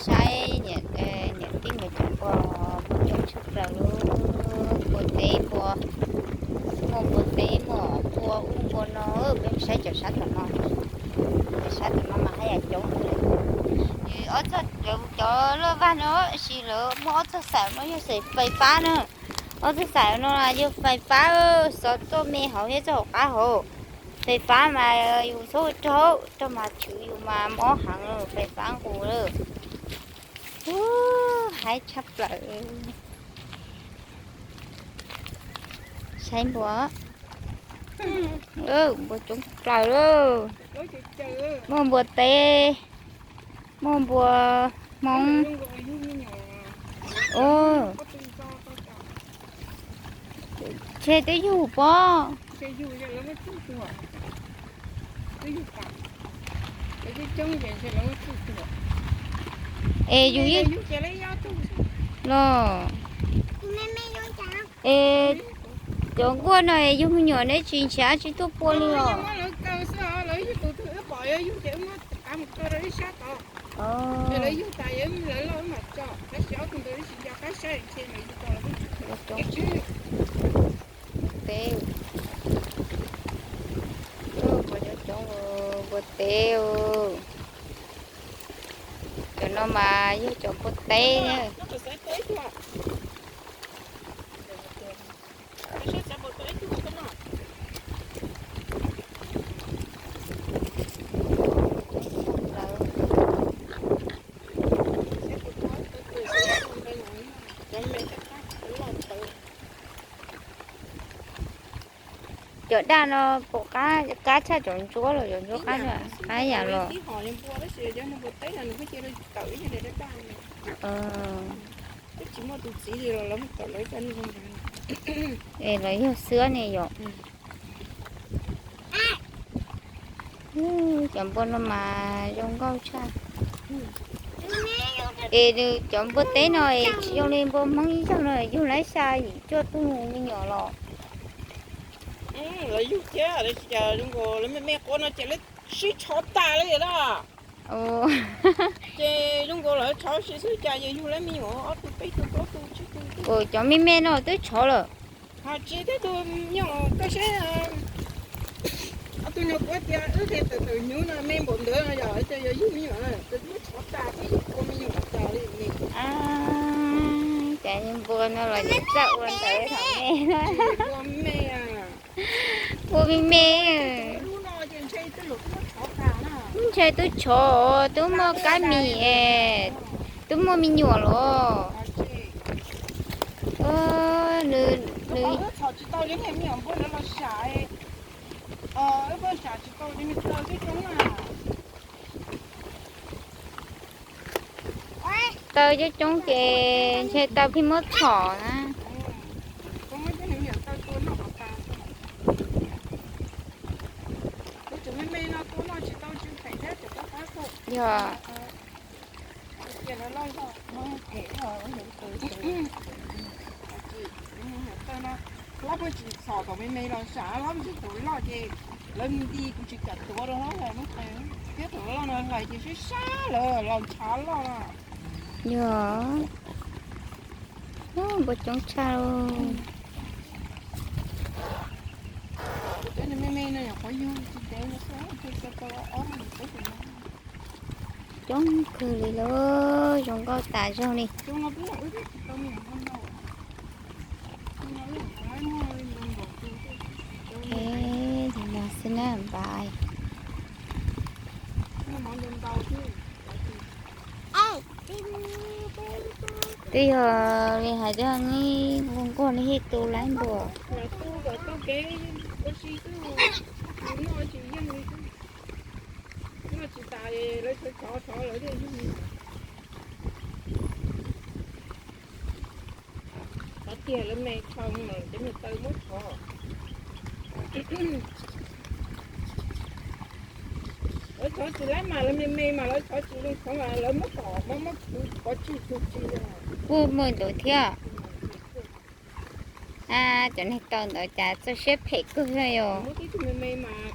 Saib niam tij nkawd cov npua, npua coob tshaj plaws li. Npua teb npua, muaj npua teb muaj npua ub npua no. Peb saib cov sab tom no, cov sab tom no mas haj yam coob li. Ob txoj, cov laj vaj no sis lawv muaj ob txoj xaim no yog xaim fais fab na. Ob txoj xaim no yog fais fab, xov tuaj me hauv thiab txoj hauv qab hauv. Fais fab mas yus txhob raug, raug mas chwv yus mas mob heev, fais fab nqus lawm. Ub, haib tshaj plaws. Saib npua, npua coob plaws lawm. Muaj npua teb, muaj npua hmoob. Ntshe twb yug pob. Es yus yeej los. Es cov nkuaj no es yug me nyuam neb tsis nrhiav tsis tuaj pua li os. Teb, npua coob coob, npua teb. Cov no mas yog cov npua teb. Cov daj no puas qab, qab tshaj cov ntsuab los? Cov ntsuab qab, qab yam los? Es los yog xwb ne yom. Cov npua no mas zoo nkauj tshaj. Es nws cov npua teb no es tsis zoo li npua Hmoob ib zaug no, yug laib xya yim cuaj tug me nyuam los. Lawv yug thiab, lawv me me quav no ces lawv sib tshov tas li na. Ces zoo nkaus lawv tshov si xwb cas yog yug lawv me nyuam ob tug peb tug plaub tug tsib tug. Cov me me no twb tshov lawm. Ho tsis tib tug me nyuam koj saib, ob tug no kuv tias wb tias tawm tawm hnyuv no me npaum ntawd no yog ces yog yug me nyuam, muab tshov tas twb yug ua me nyuam tas li ne. Cas npua no los yeej txawj ua ntawd thaum me. Ua me me. Ntshe twb tshov, twb muaj kab mis, twb muaj me nyuam los. Nws, nws taw coob coob ces ntshe taw pheej muab txhom na. Yog. Lab puag tsis txhom kom me me los sam, lab puag tsis tus loj ces lawv nti kuv tsis kam tuav rau hlob hlais lub qe, thiab tus loj no hlais ces sib sab lawm los ntshav loj. Yog, npua coob tshaj. Cov me me no yog qhov yug tsis ntev no xwb, tau ob peb tus no. Coob kawg li lauj, zoo nkauj tas zog li. Li no xwb na npais. Twb yog li hais tias nquag nquag li ib tug laib npua. Qhov tiag lawv me tshau lawm cov niag taw muab tshov. Lawv tshov tsis laib mas lawv me me mas lawv tshov tsis zoo tshov mas lawv muab tom mas muab khwv qhov tsis tug tsis. Kuj muaj ntawd thiab. Cov neeg tau ntawd cas txawj siab phem kawg yog. Muab tib tug me me mas